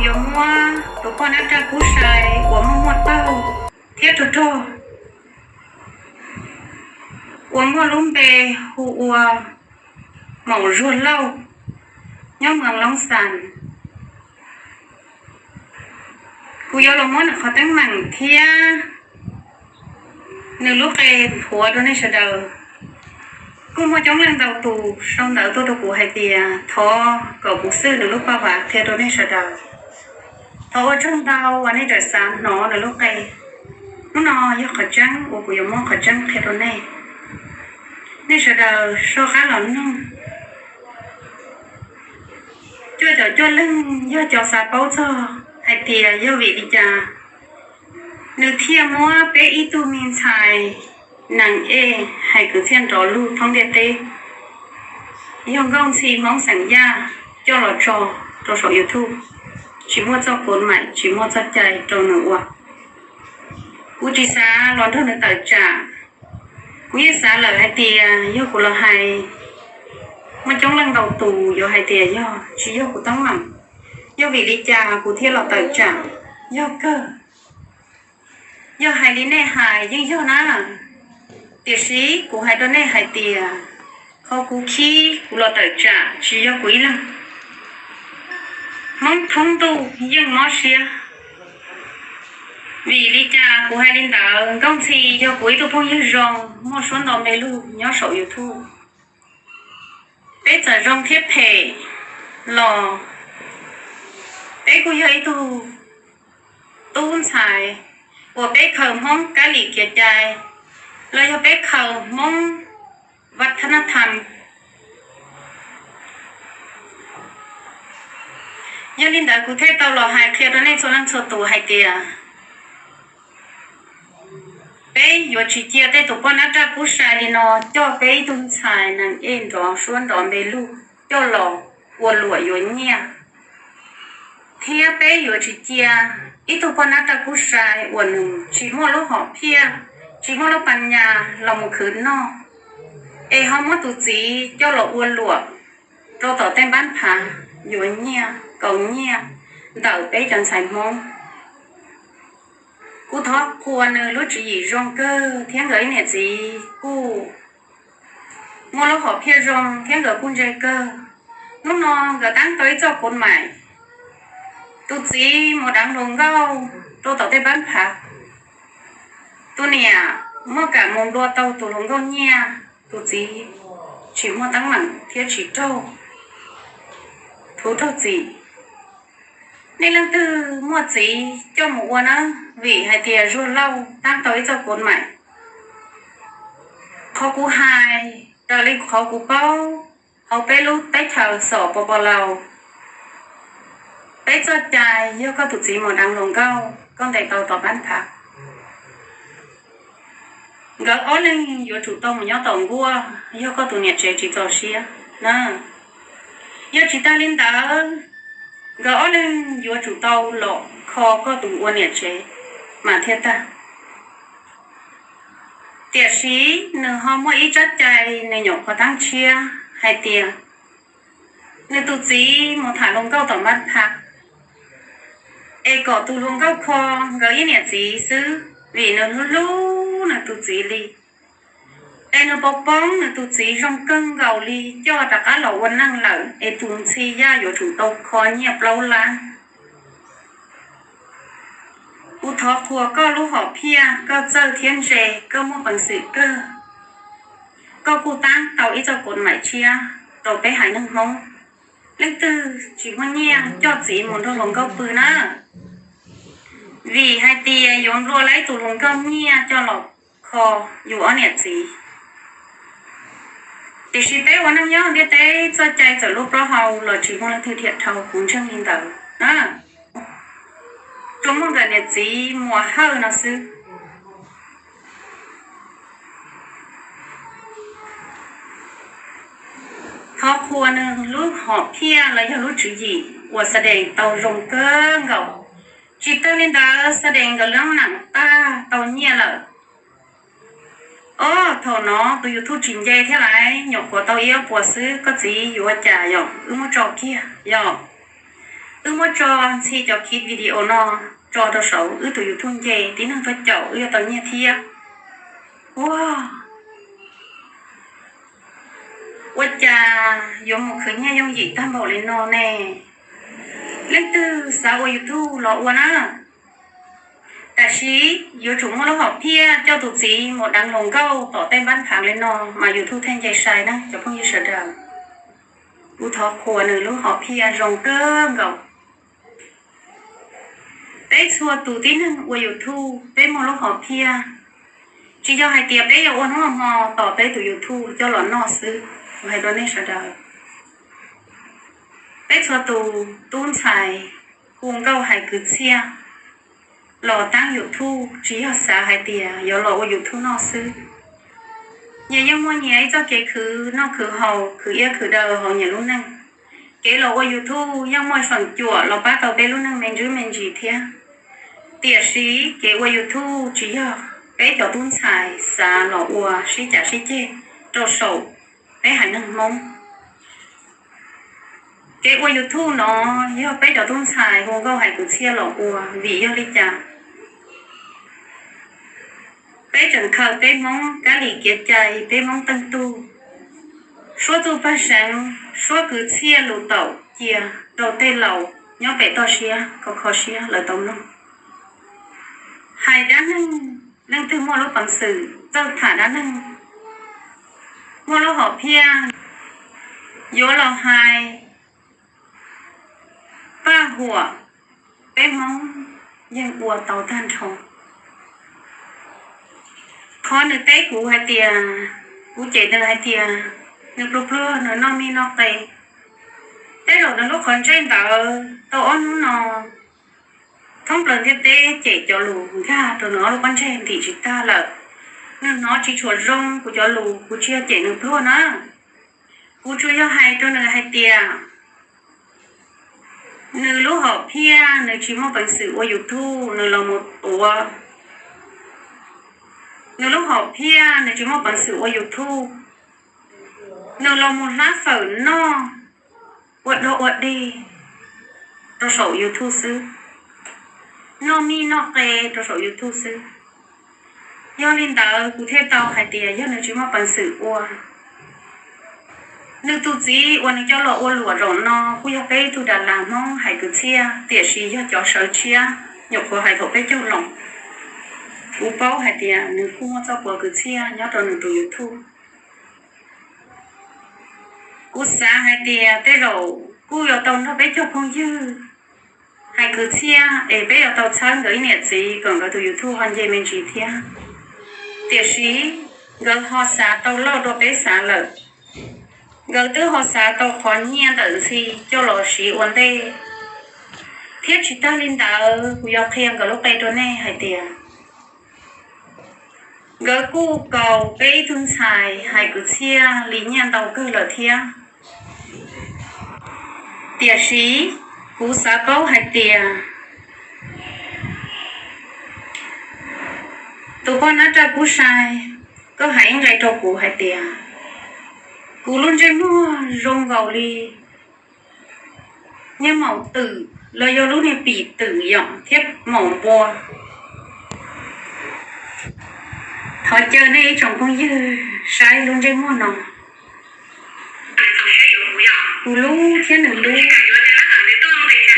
yuav muab tus poj nab raj kub sai uas muaj muaj taug thiab rog rog uas muaj lub npe hu ua Maum Zuag Lauj nyob Moos Loob Xas. Kuv yuav los muab nws qhov teeb meem thiab nws lub qe nthuav rau nej sawv daws. Kuj muaj coob leej ntau tus sau ntawv tuaj rau kuv hais tias thov kom kuv xwb nws lub paj vas qhia rau nej sawv daws. Thov ua tsaug ntau uas nej tawm xav hnov nws lub qe. Hnub no yog qhov tseeb uas kuv yuav muab qhov tseeb qhia rau nej. Nej sawv daws soj qab los mloog. Cuaj caum cuaj leeg yog cov xav paub txog hais tias yog vim li cas nws thiaj muab peb ib tug me ntxhais nees ej hais kwv txhiaj nrov lug thoob ntiaj teb, yog Nkauj Ntxhi Hmoob xeem Yaj, coj los tso rau saum YouTube, tsis muaj txoj kos maim, tsis muaj txoj cai rau nws ua. Kuv tsis xav los nrog nws tawm tsam. Kuv yeej xav lawm hais tias yog kuv los hais, muaj coob leej ntau tus yuav hais tias yog tsis yog kuv teeb meem, yog vim li cas kuv thiaj los tawm tsam. Yog kawg, yog hais li nej hais yeej yog na, tiam sis kuv hais rau nej hais tias qhov kuv khib kuv los tawm tsam tsis yog kuv ib leeg. Hmoob thoob ntuj yeej mob siab. Vim li cas kuv hais li ntawd? Nkauj Ntxhi yog kuv ib tug phooj ywg zoo, muaj suab nto me lug nyob saum YouTube. Peb txawm zoo thiab phem los peb kuj yog ib tug tub ntxhais uas peb khaws Hmoob kab lis kev cai, los yog peb khaws Hmoob vaj thab nab tham. Yog li ntawd kuv thiaj tau los hais qhia rau nej txhua leej txhua tus hais tias peb yuav tsis cia tej tus poj nab raj kub sai li no coj peb ib tug ntxhais nees ej nrov suab nrov npe lug coj los ua luam yuav nyiaj, thiab peb yuav tsis cia ib tug poj nab raj kub sai uas nws tsis muaj lub hom phiaj, tsis muaj lub pas nyas los mus khwv noj, es ho muab tus txiv coj los ua luam rau tom tej npab phav yuav nyiaj kaus nyiaj ntawm peb cov ntxhais Hmoob. Kuv thov qhuas nws lub tswv yim zoo kawg thiab nkawd ib niam txiv kuj muaj lub hom phiaj zoo thiab nkawd kuj ntse kawg. Hnub no nkawd tab tau ib txoj kos maim, tus txiv mus deev hluas nkauj rau tom tej npab phav, tus niam muaj kam mus nplua tau tus hluas nkauj nyiaj, tus txiv tsis muaj teeb meem thiab tsis raug thuv raug txim. Nej leej twg muaj txiv coj mus ua na, vim hais tias Zuag Lauj tab tau ib txoj kos maim. Qhov kuv hais raws li qhov kuv paub hauv peb lub teb chaws xom pos pos laus. Peb txoj cai yog koj tus txiv mus deev hluas nkauj koj ntes tau tom npab phav, nkawd ob leeg yuav tsum tau mus nyob tom nkuaj yog koj tus niam tsev tsis txaus siab na. Yog tsis tag li ntawd, nkawd ob leeg yuav tsum tau los kho koj tus ua niam tsev mas thiaj tag. Tiam sis nws ho muaj ib tsab cai nws nyuam qhuav tab tshiab hais tias nws tus txiv mus tham hluas nkauj tom npab phav, es kom tus hluas nkauj kho nkawd ib niam txiv xwb, vim nws hlub hlub nws tus txiv li. Es nws poob poob nws tus txiv zoo kawg nkaus li coj rov qab los ua neej lawm, es tus Ntxhi Yaj yuav tsum tau kho nyiaj plaub lab. Kuv thov qhuas koj lub hom phiaj, koj txawj thiab ntse, koj muaj peev xwm kawg. Koj kuj tab tau ib txoj kos maim tshiab rau peb haiv neeg Hmoob. Leej twg tsis muaj nyiaj coj txiv mus nrog hluas nkauj pw na, vim hais tias yuav nplua lawv tus hluas nkauj nyiaj coj los kho yus ob niam txiv. Tiam sis peb ua neej nyob ntiaj teb txoj cai txawm lub plaub hau los tsis muaj leej twg dhia dhau, kuv ntseeg li ntawd na. Tsuas muaj nkawm niam txiv Muas Hawj no xwb. Thov qhuas nws lub hom phiaj los yog lub tswv yim uas Sa Dees tau zoo kawg nkaus. Tsis tag li ntawd, Sa Dees nkawd lub neej tag tau nyiaj lawm. Ob, thaum no tus YouTube tsis nce thiab lawm, nyuam qhuav tau ib ob puas xwb, koj txiv yuav ua cas yom, wb muab tso kiag yom. Wb muab tso ntxhi cov kiv video no tso rau saum wb tus YouTube nce, tib neeg tuaj caum wb yuav tau nyiaj thiab. Ua, ua cas yuav mus khwv nyiaj yooj yim tag npaum li no ne? Leej twg xav ua YouTube los ua na. Tam sim yuav tsum muaj lub hom phiaj coj tus txiv mus deev hluas nkauj tom tej npab phav li no mas YouTube thiaj nce sai na cov phooj ywg sawv daws. Kuv thov qhuas nws lub hom phiaj zoo kawg nkaus. Peb txhua tus tib neeg ua YouTube peb muaj lub hom phiaj, tsis yog hais tias peb yuav ua hnub hmo tos peb tus YouTube coj los noj xwb. Kuv hais rau nej sawv daws, peb txhua tus tub ntxhais hu nkauj hais kwv txhiaj los tab YouTube tsis yog xav hais tias yuav los ua YouTube noj xwb. Nyias yeej muaj nyias ib txoj kev khwv noj khwv haus, khwv iab khwv daw hauv nyias lub neej. Kev los ua YouTube yeej muaj feem cuam los pab tau peb lub neej me ntsis me ntsis thiab. Tiam sis kev ua YouTube tsis yog peb cov tub ntxhais xav los ua sib cav sib ceg rau saum peb haiv neeg Hmoob. Kev ua YouTube no yog peb cov tub ntxhais hu nkauj hais kwv txhiaj los ua. Vim yog li cas? Peb tseem khaws peb Hmoob kab li kev cai, peb Hmoob teej tug, suab txuj paj seev, suab kwv txhiaj lus taum cia rau tej laus nyob pem toj siab kho kho siab lawv tau mloog. Hais dab neeg, leej twg muaj lub peev xwm txawj tham dab neeg, muaj lub hom phiaj yuav los hais paj huam, peb Hmoob yeej ua tau tag nrho. Qhov nws teb kuv hais tias, kuv cem nws hais tias nws pluag pluag nws noj mij noj qe. Tej zaum nws lub qhov ntsej ntawd tau ob hnub no thoob plaws ntiaj teb cem cov lus nkag rau nws ob lub pob ntseg ntim tsis tag lawm. Nws hnov tsis tshua zoo kuv cov lus, kuv tsis yog cem nws pluag na. Kuv tsuas yog hais rau nws hais tias nws lub hom phiaj nws tsis muaj peev xwm ua YouTube, nws los mus tuav. Nws lub hom phiaj nws tsis muaj peev xwm ua YouTube, nws los mus hlab fawm noj ua dog ua dig rau saum YouTube xwb, noj mij noj qe rau saum YouTube xwb. Yog li ntawd kuv thiaj tau hais tias yog nws tsis muaj peev xwm ua. Nws tus txiv uas nws coj los ua luam zaum no kuj yog peb ib tug das las Hmoob hais kwv txhiaj, tiam sis yog cov sawv tshiab, nyuam qhuav hais thaum peb caug los. Kuv paub hais tias nws kuj muaj txoj puav kwv txhiaj nyob rau nws tus YouTube. Kuv xav hais tias tej zaum kuj yuav tau nrog peb cov phooj ywg hais kwv txhiaj es peb yuav tau txhawb nkawd ib niam txiv kom nkawd tus YouTube ho nce me ntsis thiab. Tiam sis nkawd ho xav tau loj dua peb xav lawm. Nkawd twb ho xav tau qhov nyiaj ntawm ntxhi coj los siv ua ntej. Thiab tsis tag li ntawd, kuv yuav qhia nkawd lub qe rau nej hais tias nkawd kuj kaus peb ib tug ntxhais hais kwv txhiaj li nyiaj ntau kawg lawm thiab. Tiam sis kuv xav paub hais tias tus poj nab raj kub sai, koj hais ib nqe rau kuv hais tias kuv lub ntsej muag zoo nkaus li niag maum twm los yog lub niag pim twm yom thiab maum npua. Thov caw nej ib tsoom phooj ywg saib lub ntsej muag no, kuv lub thiab nws lub,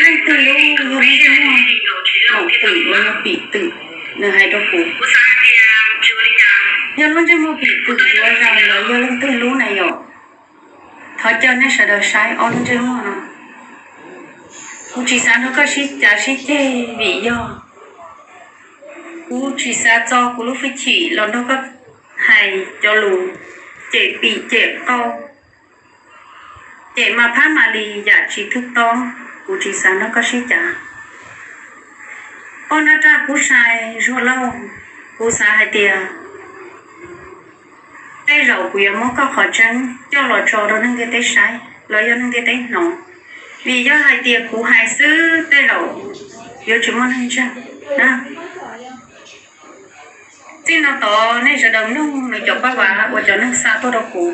leej twg lub yog lub ntsej muag maum twm los yog pim twm, nws hais rau kuv. Yog lub ntsej muag pim twm yuav zoo los yog leej twg lub na yom? Thov caw nej sawv daws saib ob lub ntsej muag no. Kuv tsis xav nrog koj sib cav sib ceg vim yog kuv tsis xav txo kuv lub hwj chim los nrog koj hais cov lus cem pim cem qau, cem mas phab mas li yam tsis thwj tob. Kuv tsis xav nrog koj sib cav. Poj nab raj kub sai Zuag Lauj, kuv xav hais tias tej zaum kuv yuav muab koj qhov tseeb coj los tso rau neeg ntiaj teb saib los yog neeg ntiaj teb hnov, vim yog hais tias kuv hais xwb tej zaum yuav tsis muaj neeg ntseeg na. Txij no tod nej sawv daws mloog nws cov paj vav uas cov neeg xa tuaj rau kuv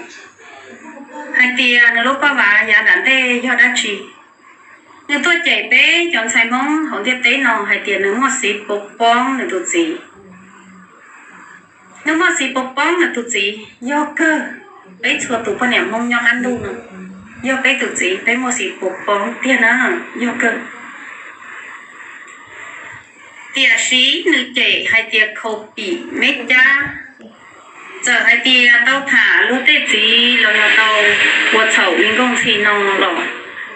hais tias nws lub paj vav yav nram ntej yog dab tsi. Nws tuaj cem peb cov ntxhais Hmoob hauv ntiaj teb no hais tias nws muaj xiv pov poob nws tus txiv. Nws muaj xiv pov poob nws tus txiv yog kawg. Peb txhua tus poj niam Hmoob nyob qab ntuj no, yog peb tus txiv peb muaj xiv pov poob tiag na, yog kawg. Tiam sis nws cem hais tias khaus pim me cab. Txawm hais tias tau tham luag tej txiv los yog tau ua txhaum li Nkauj Ntxhi no los,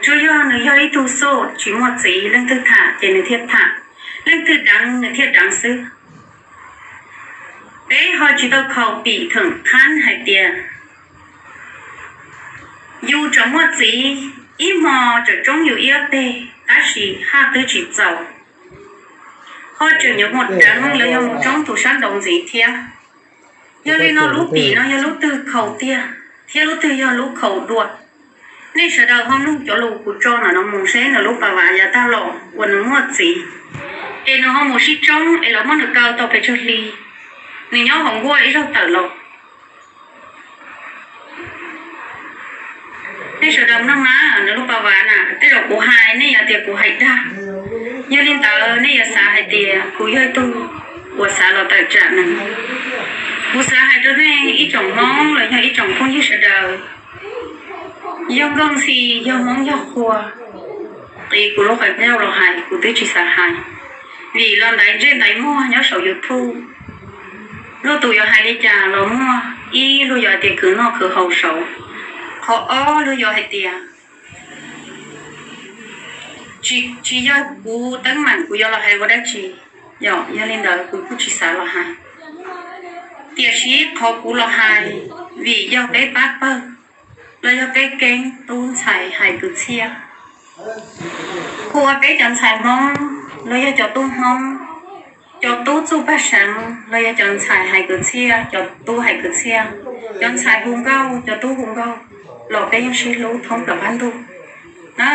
tsuas yog nws yog ib tug xoj tsis muaj txiv, leej twg tham ces nws thiaj tham, leej twg deev nws thiaj deev xwb. Peb ho tsis tau khaus pim theem qhab hais tias yus tseem muaj txiv, ib hmo tseem tsoob yus ib ob teg, tab sis haj twb tsis txaus, ho tseem yuav mus deev los yog mus tsoob tus sab nraud ntxiv thiab. Yog li no lub pim no yog lub twg khaus tiag, thiab lub twg yog lub khaus dua? Nej sawv daws ho mloog cov lus kuv tso ntawm no mus seb nws lub pas vav yav tag los uas nws muaj txiv, es nws ho mus sib tsoob es lawv muab nws kaw tau pes tsawg hli, nws nyob hauv nkuaj ib zaug tawm los. Nej sawv daws mloog na, nws lub pas vav na, tej zaum kuv hais nej yuav tias kuv hais dag. Yog li ntawd nej yuav xav hais tias kuv yog ib tug uas xav los tawm tsam nws. Kuv xav hais rau nej ib tsoom Hmoob los yog ib tsoom phooj ywg sawv daws, yog Nkauj Ntxhi yog Hmoob yog qhua, qiv kuv lub qhov ncauj los hais kuv twb tsis xav hais, vim los ntaiv ntsej ntaiv muag nyob saum YouTube. Luag tus yuav hais li cas los muaj, ib luag yuav hais tias khwv noj khwv haus saud. Qhov ob luag yuav hais tias tsis, tsis yog kuv teeb meem kuv yuav los hais ua dab tsi, yog, yog li ntawd kuv kuj tsis xav los hais. Tiam sis qhov kuv los hais, vim yog peb pab pawg los yog peb keeb tub ntxhais hais kwv txhiaj. Kuv ua peb cov ntxhais Hmoob los yog cov tub Hmoob, cov tub txuj paj seev los yog cov ntxhais hais kwv txhiaj, cov tub hais kwv txhiaj, cov ntxhais hu nkauj, cov tub hu nkauj, los peb yeej sib hlub thoob plaws qab ntuj na.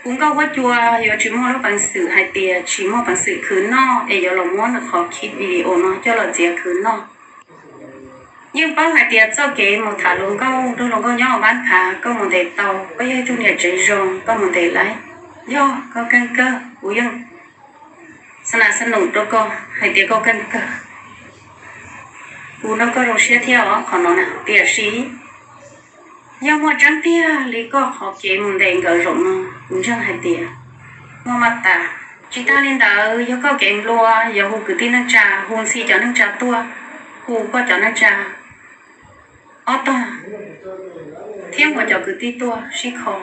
Kuv Nkauj Huab Cua yuav tsis muaj lub peev xwm hais tias tsis muaj peev xwm khwv noj es yuav los muab nws qhov khib video no coj los txiav khwv noj. Yeej paub hais tias txoj kev mus tham hluas nkauj nrog hluas nkauj nyob hauv npab phav koj mus ntes tau, koj yog ib tug niam tsev zoo koj mus ntes lawm, yog koj keej kawg, kuv yeej xav nas xav num rau koj hais tias koj keej kawg. Kuv nrog koj zoo siab thiab os qhov no na, tiam sis yog muaj tseeb tiag li koj qhov kev mus ntes nkawd zaum no, kuv ntseeg hais tias muaj maj tas. Tsis tas li ntawd, yog koj kev nplua, yuav hu kwv tij neej tsa, hu Ntxhi cov neej tsa tuaj, hu koj cov neej tsa ob tog, thiab mus cov kwv tij tuaj sib kho.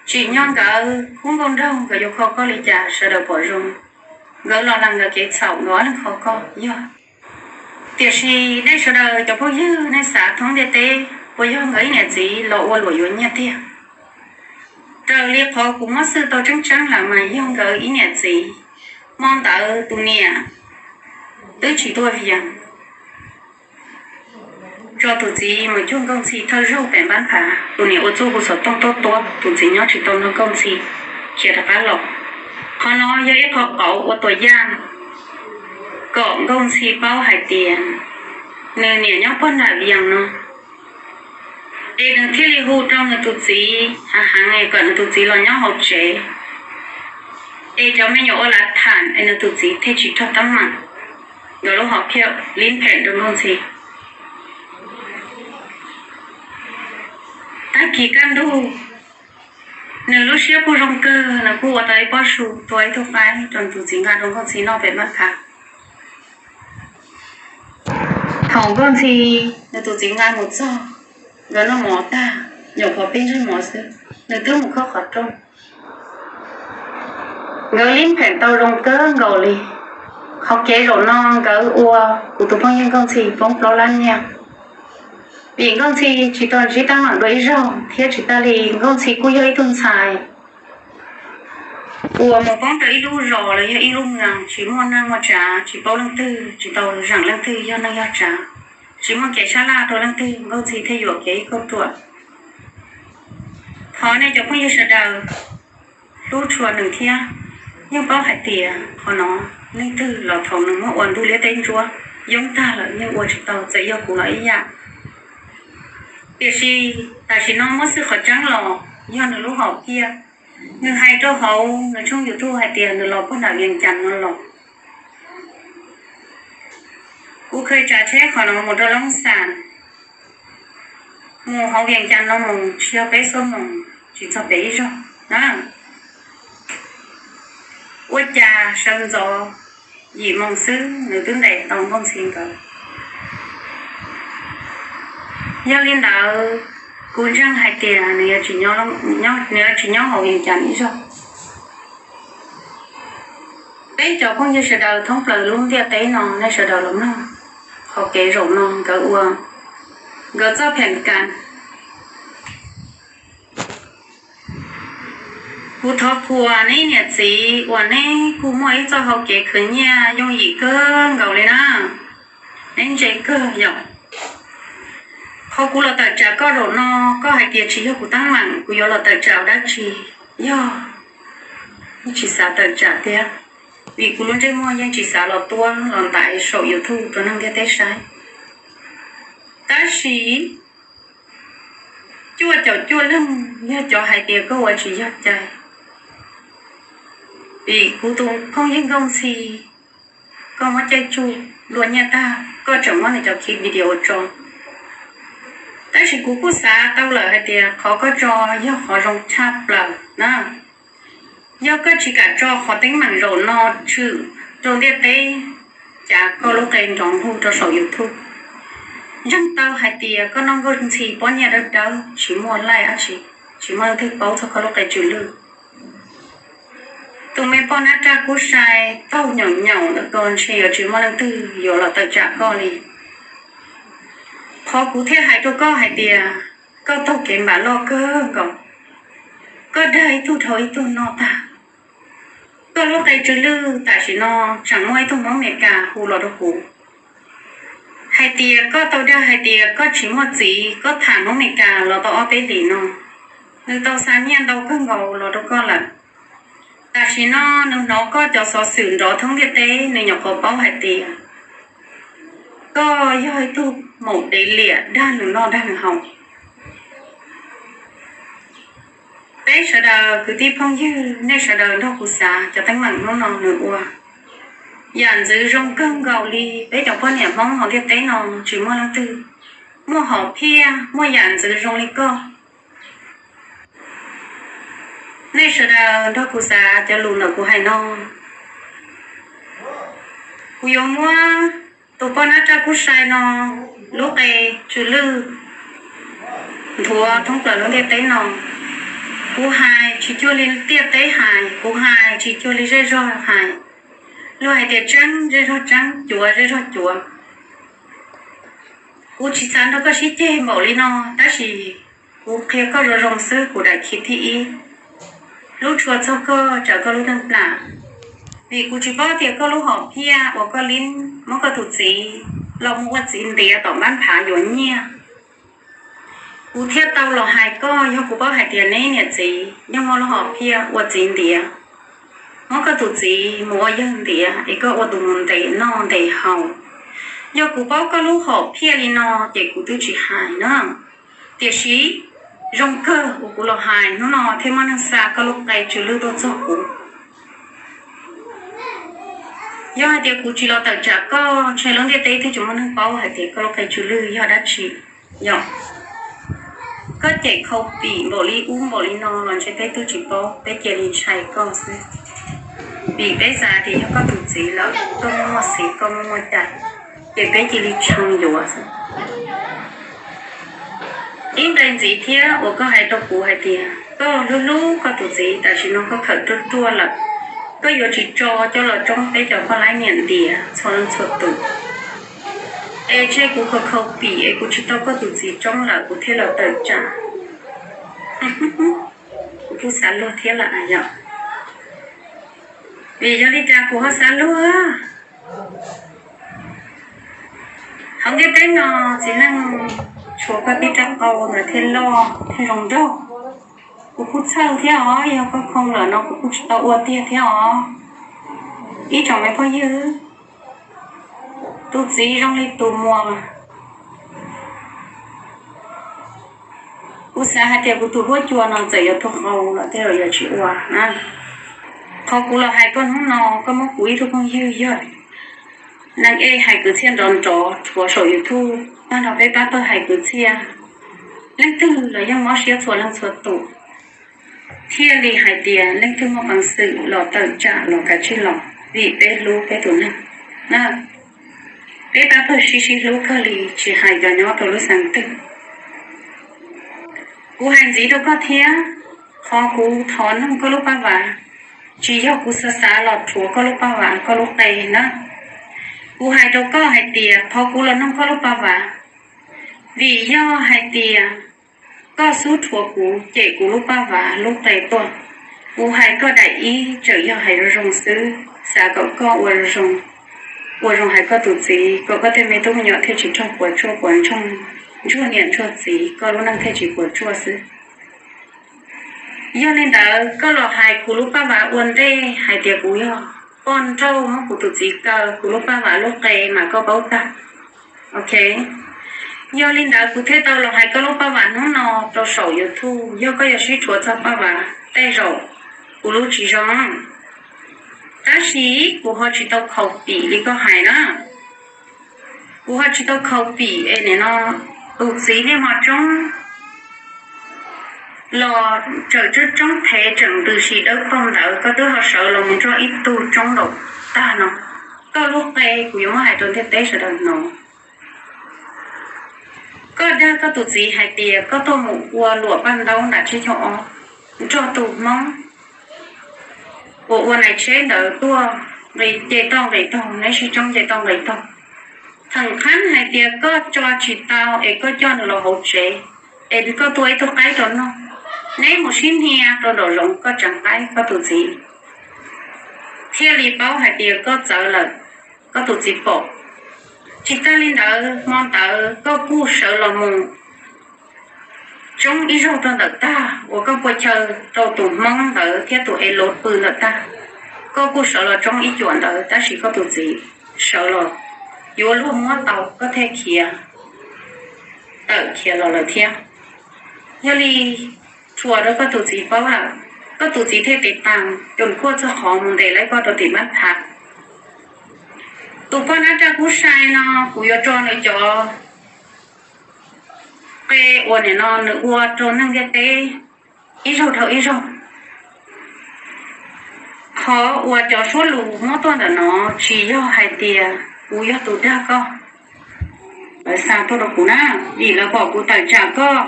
Tsim nyog nkawd khub nkauj nraug nkawd yuav kho koj li cas sawv daws pom zoo. Nkawd los lees nkawd kev txhaum, nkawd ob leeg kho koj yog. Tiam sis nej sawv daws cov phooj ywg, nej xav thoob ntiaj teb, puas yog nkawd ib niam txiv los ua luam yuav nyiaj tiag? Raws li qhov kuv muab xwb tau tseeb tseeb lawm mas yog nkawd ib niam txiv. Hmo ntawd tus niam twb tsis tuaj Vias, tso tus txiv mus cuag Nkauj Ntxhi thawj zaug pem npab phav. Tus niam ua txuj hu xov tooj tuab tuab, tus txiv nyob tsis tau nrog Nkauj Ntxhi khiav rov qab los. Qhov no yog ib qho qauv ua tuam yaj kom Nkauj Ntxhi paub hais tias nws niam nyob puag nram Vias no, es nws thiaj li hu rau nws tus txiv hav heev kom nws tus txiv los nyob hauv tsev, es cov me nyuam ua lav tham es nws tus txiv thiaj tsis raug teeb meem. Nkawd lub hom phiaj lib phem rau Nkauj Ntxhi. Tag kis kaj ntug, nws lub siab kuj zoo kawg, nws kuj ua tau ib pob su, tua ib tug qaib rau nws tus txiv nqa rau Nkauj Ntxhi noj pem npab phav. Thaum Nkauj Ntxhi nws tus txiv nqa mus txog, nkawd noj mov tag, nyuam qhuav pib ntsej mov xwb, nws twb mus khob qhov rooj. Nkawd lib phem tau zoo kawg nkaus li. Qhov kev zaum no nkawd ua kuv tus phooj ywg Nkauj Ntxhi poob plaub lab nyiaj. Vim Nkauj Ntxhi tsis tau ntsib teeb meem dua ib zaug thiab tsis tas li Nkauj Ntxhi kuj yog ib tug ntxhais uas mus poob rau ib lub zos los yog ib lub moos tsis muaj neej muaj tsav, tsis paub leej twg, tsis tau zeem leej twg yog neej yog tsav, tsis muaj kev sab laj rau leej twg, Nkauj Ntxhi thiaj yuam kev ib kauj ruam. Thov nej cov phooj ywg sawv daws hlub tshua nws thiab. Yeej paub hais tias qhov no leej twg los thaum nws muab ua ntuj liab teb ntsuab yoob tag lawm yeej ua tsis tau, txawm yog kuv los ib yam. Tiam sis tam sim no muab xwb qhov tseeb los yog nws lub hom phiaj Nws hais rau hauv nws tshooj YouTube hais tias nws los puag nram Vias Cas no los. Kuv kheev tsav tsheb qhov no mus rau Loob Xas, mus hauv Vias Cas no mus tsis yog peb xuab moos, tsis txog pem ib zaug na. Ua cas sawv ntxov yim moos xwb nws twb ntes tau Nkauj Ntxhi nkawd. Yog li ntawd, kuv ntseeg hais tias nws yuav tsis nyob hauv Vias Cas ib zaug. Peb cov phooj ywg sawv daws thoob plaws lub ntiaj teb no, nej sawv daws los mloog qhov kev zaum no nkawd ua nkawd txoj pheem kas. Kuv thov qhuas neb niam txiv uas neb kuj muaj ib txoj hau kev khwv nyiaj yooj yim kawg nkaus li na. Neb ntse kawg yom. Qhov kuv los tawm tsam koj zaum no, koj hais tias tsis yog kuv teeb meem, kuv yuav los tawm tsam ua dab tsi? Yog, yeej tsis xav tawm tsam tiag, vim kuv lub ntsej muag yeej tsis xav los tuaj los ntaiv saum YouTube rau neeg ntiaj teb saib. Tab sis cuaj caum cuaj leeg yog cov hais tias koj ua tsis yog cai. Vim kuv tus phooj ywg Nkauj Ntxhi, koj muab caij tsuj luaj nyiaj tag, koj tseem muab nws cov clip video tso. Tab sis kuv kuj xav tau lawm hais tias qhov koj tso yog qhov zoo tshaj plaws na. Yog koj tsis kam tso qhov teeb meem zaum no tshwm rau ntiaj teb, cas koj lub qe nrov nqug rau saum YouTube. Ntseeg tau hais tias koj noj Nkauj Ntxhi pob nyiaj dawb dawb, tsis muaj laij dab tsi, tsis muaj leej twg paub txog koj lub qe tsw lwj. Tus me poj nab raj kub sai taug nyaum nyaum ntawm ko ntshe yuav tsis muaj leej twg yuav los tawm tsam koj li. Qhov kuv thiaj hais rau koj hais tias koj taug kev npam loj kawg nkaus, koj dag ib tug dhau ib tug noj tag. Koj lub qe tsw lwj tam sim no tseem muaj ib tug Hmoob Amelikas hu los rau kuv hais tias koj tau dag hais tias koj tsis muaj txiv, koj tham Hmoob Amelikas los tau ob peb hlis no, nws tau xa nyiaj ntau kawg nkaus los rau koj lawm. Tam sim no nws hnov koj cov xov xwm nrov thoob ntiaj teb, nws nyuam qhuav paub hais tias koj yog ib tug maum dev liam dag nws noj dag nws haus. Peb sawv daws kwv tij phooj ywg, nej sawv daws nrog kuv xav cov teeb meem hnub no nws ua yam ntxwv zoo kawg nkaus li. Peb cov poj niam Hmoob hauv ntiaj teb no tsis muaj leej twg muaj hom phiaj muaj yam ntxwv zoo li koj. Nej sawv daws nrog kuv xav cov lus ntawm kuv hais no. Kuv yuav muab tus poj nab raj kub sai no lub qe tsw lwj nthuav thoob plaws lub ntiaj teb no. Kuv hais tsis cuag li ntiaj teb hais, kuv hais tsis cuag li zej zog hais. Luag hais tias tseeb zej zog tseeb, cuav zej zog cuav. Kuv tsis xav nrog koj sib ceg npaum li no, tab sis kuv qhia koj zoo zoo xwb, kuv daim khiv thib ib. Hlub tshua txog koj tsawv koj lub neej plam, vim kuv tsis paub tias koj lub hom phiaj uas koj li muab koj tus txiv los mus ua txiv ntiav tom npab phav yuav nyiaj. Kuv thiaj tau los hais koj, yog kuv paub hais tias neb niam txiv yeej muaj lub hom phiaj ua txiv ntiav, muab koj tus txiv mus ua yawg ntiav es koj ua tus mus ntes noj ntes haus. Yog kuv paub koj lub hom phiaj li no ces kuv twb tsis hais na. Tiam sis zoo kawg uas kuv los hais hnub no thiaj muaj neeg xa koj lub qe tsw lwj tuaj txog kuv. Yog hais tias kuv tsis los tawm tsam koj, ntshe lub ntiaj teb twb tsis muaj neeg paub hais tias koj lub qe tsw lwj yog dab tsi. Yog koj cem khau pim npaum li ub npaum li no los ntshe peb twb tsis paub, peb cia li ntshai koj xwb. Vim peb xav tias yog koj tus txiv lawm, koj muaj muaj xiv koj muaj muaj cai, ces peb cia li tshee yuav xwb. Ib nqe ntxiv thiab uas koj hais rau kuv hais tias koj hlub hlub koj tus txiv, tam sim no koj khawm ruaj ruaj lawm, koj yuav tsis tso coj los tsoob peb cov poj laib niam ntiav txhua leej txhua tus. Es ntshe kuv khau khau pim es kuv tsis tau koj tus txiv tsoob lawm kuv thiaj los tawm tsam. Kuv kuj xav luag thiab lawm yom. Vim yog li cas kuv ho xav luag? Hauv ntiaj teb no txiv neej tshuav koj tib rab qau ntawd thiaj loj thiaj zoo nraug. Kuv kuj txhawj thiab os, yog koj khoo lawm no kuv kuj tsis tau ua tiag thiab os. Ib tsoom me phooj ywg, tus txiv zoo li tus muas. Kuv xav hais tias kuv tus huab cua no txawm yuav tuag qau los tej zaum yuav tsis ua na. Qhov kuv los hais koj hnub no, koj muab kuv ib tug phooj ywg yog neeg ej hais kwv txhiaj nrov nrov rhuav saum YouTube tag nrho peb pab pawg hais kwv txhiaj, leej twg los yeej mob siab txhua leej txhua tus, thiaj li hais tias leej twg muaj peev xwm los tawm tsam los kav tsij los, vim peb hlub peb tus neeg na. Peb pab pawg sib sib hlub kawg li, tsis hais cov nyob rau lub xeev twg. Kuv hais ntxiv rau koj thiab, qhov kuv thov noog koj lub paj vav, tsis yog kuv xav xav los rhuav koj lub paj vav koj lub qe na. Kuv hais rau koj hais tias qhov kuv los noog koj lub paj vav, vim yog hais tias koj xub rhuav kuv cem kuv lub paj vav lub qe tuaj. Kuv hais koj daim ib tseem yog hais zoo zoo xwb, xav kom koj ua zoo, ua zoo hais koj tus txiv, kom koj tej me tub me nyuam thiaj tsis raug puas tsuaj puas ntsoog, ntsuag niam ntsuag txiv, koj lub neej thiaj tsis puas tsuaj xwb. Yog li ntawd koj los hais kuv lub paj vav ua ntej hais tias kuv yog poj nrauj muab kuv tus txiv kaw kuv lub paj vav lub qe mas koj paub tag. Ok, yog li ntawd kuv thiaj tau los hais koj lub paj vav hnub no rau saum YouTube. Yog koj yuav sib rhuav txog paj vav tej zaum kuv lub tsis zoo, tab sis kuv ho tsis tau khaus pim li koj hais na. Kuv ho tsis tau khaus pim es nim no tus txiv niaj hmo tsoob los tseem tsoob tsoob phev tseem ntws si dawb paug ntawd, koj twb ho sawv los mus nrog ib tug tsoob nraum tag no. Koj lub qe kuv yuav muab hais rau ntiaj teb sawv daws hnov. Koj dag koj tus txiv hais tias koj tuaj mus ua luam paj ntaub nram tsib caug ob nrog tus Hmoob uas ua nais tsheb ntawd tuaj nqis ce toj nqis taug, neb sib tsoob ce toj nqis taug. Theem qhab hais tias koj tso tsis tau es koj coj nws los hauv tsev, es koj tua ib tug qaib rau noj, neb mus sib hnia rau nraum zoov koj tseev qaib koj tus txiv thiaj li paub hais tias koj txawv lawm, koj tus txiv pom. Tsis tag li ntawd hmo ntawd koj kuj sawv los mus tsoob ib zaug rau ntawm tag uas koj pua chaw rau tus Hmoob ntawd thiab tus es lov pw ntawm tag. Koj kuj sawv los tsoob ib cuam ntawd tab sis koj tus txiv sawv los yuav luag muab tau koj thiaj khiav tawm khiav los lawm thiab. Yog li rhuav rau koj tus txiv paub lawm, koj tus txiv thiaj tiv tas cus kuaj txog qhov mus ntes laib koj rau tim mab phav. Tus poj nab raj kub sai no kuv yuav tso nws cov qe uas nim no nws ua rau neeg ntiaj teb ib zaug dhau ib zaug. Qhov uas cov suab lus muab tuaj ntawm no tsis yog hais tias kuv yog tus dag koj, lawv xa tuaj rau kuv na, vim lawv pom kuv tawm tsam koj.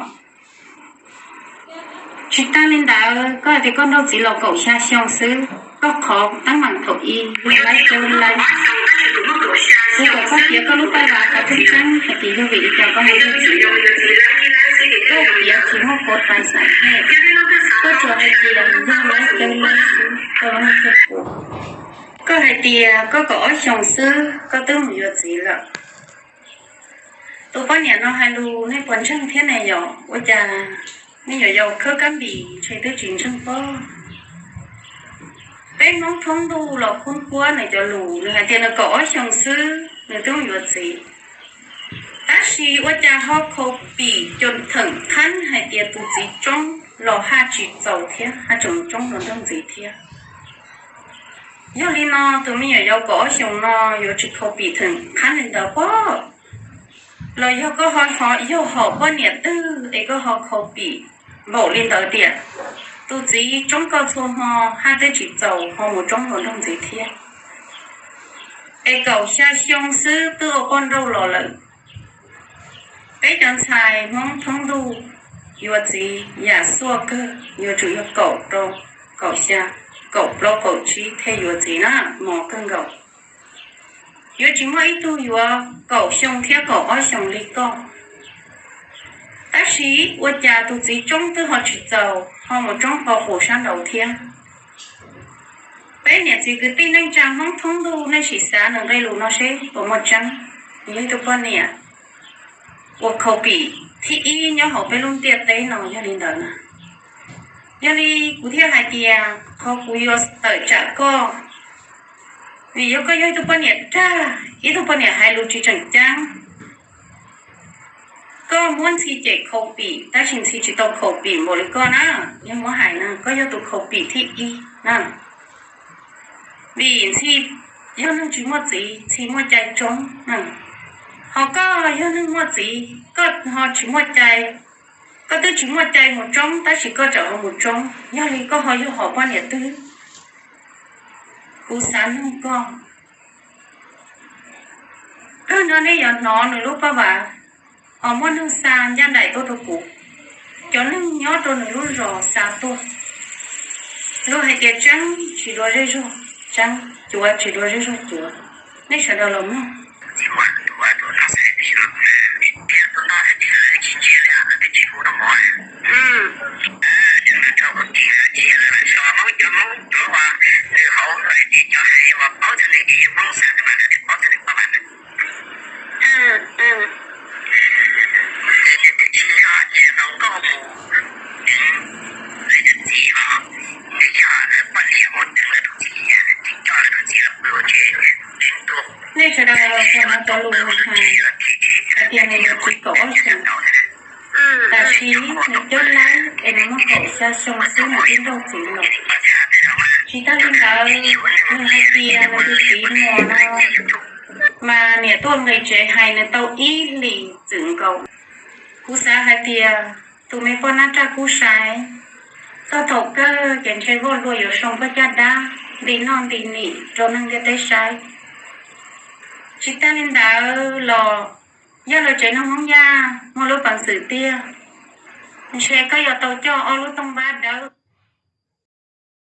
Tsis tag li ntawd koj hais tias koj nrauj txiv los kaum xya xyoo xwb, koj qhov teeb meem thaum i laib cawb laib, kuv kom koj piav koj lub paj vav qhov tseeb tseeb hais tias yog vim li cas koj mus nrauj txiv. Koj piav tsis muaj qhov tais xav thiab, koj tsuas hais tias yog laib cawb laib xwb koj lub neej thiaj puas. Koj hais tias koj kaum ob xyoos xwb koj twb mus yuav txiv lawm. Tus poj niam no hais lus nej puas ntseeg thiab ne yom? Ua cas nej yuav yau khawb kab npis ntshe twb tsis ntseeg pob. Peb Hmoob thoob ntuj los khub kuab nws cov lus, nws hais tias nws kaum ob xyoos xwb nws twb mus yuav txiv. Tab sis ua cas ho khaus pim cus theem qhab hais tias tus txiv tsoob los haj tsis txaus thiab haj tseem tsoob hluas nraug ntxiv thiab. Yog li no tus me nyuam yaus kaum ob xyoos no yuav tsis khaus pim theem qhab li ntawd pob? Los yog koj ho yog hom poj niam twg es koj ho khaus pim npaum li ntawd tias tus txiv tsoob koj txhua hmo haj twb tsis txaus ho mus tsoob hluas nraug ntxiv thiab? Es kaum xya xyoo xwb twb ua poj nrauj los lawm. Peb cov ntxhais Hmoob thoob ntuj yuav txiv yam xuaj kawg yuav tsum yog kaum rau kaum xya, kaum plaub kaum tsib thiaj yuav txiv na, mos kawg nkaus. Yuav tsis muaj ib tug yuav kaum xyoo thiab kaum ob xyoos li koj. Tab sis ua cas tus txiv tsoob twb ho tsis txaus ho mus tsoob qo qus sab nraud thiab? Peb niam txiv kwv tij neej tsa Hmoob thoob ntuj nej sim xav nws nqe lus no seb puas muaj tseeb. Yog ib tug poj niam uas khaus pim thib ib nyob hauv peb lub ntiaj teb no yog li ntawd na. Yog li kuv thiaj hais tias qhov kuv yuav tawm tsam koj, vim yog koj yog ib tug poj niam dag, ib tug poj niam hais lus tsis tseem ceeb. Koj muab Ntxhi cem khaus pim, tab sis Ntxhi tsis tau khaus pim npaum li koj na. Yog muab hais na, koj yog tus khaus pim thib ib na. Vim Ntxhi yog neeg tsis muaj txiv, Ntxhi muaj cai tsoob. Ho koj yog neeg muaj txiv, koj ho tsis muaj cai. Koj twb tsis muaj cai mus tsoob, tab sis koj tseem ho mus tsoob, yog li koj ho yog hom poj niam twg? Kuv xav nug koj. Kawg no nej yuav hnov nws lub paj vas, ho muaj neeg xa ncaj nraim tuaj rau kuv. Cov neeg nyob rau nws lub zos xa tuaj. Luag hais tias tseeb tsis dua zej zog tseeb, cuav tsis dua zej zog cuav. Nej sawv daws los mloog. Nej sawv daws puas hnov cov lus nws hais, hais tias nws yuav tswv kaum ob xyoos. Tam sim nws cob laib es nws muaj kaum xya xyoo xwb nws twb nrauj txim lawm. Tsis tas li ntawd, nws hais tias nws tus txiv muam no mas niam tuaj nqis tsev hais nws tau ib hlis txwm nkaus. Kuv xav hais tias tus me poj nab raj kub sai, txog thaum kawg ces ntshe Vaj Hlua yuav soo koj caj dab nti noj nti nim rau neeg ntiaj teb saib. Tsis tas li ntawd los yog lawv tsev neeg Hmoob Yaj muaj lub peev xwm tiag, ntshe koj yuav tau coj ob lub tooj vab dawb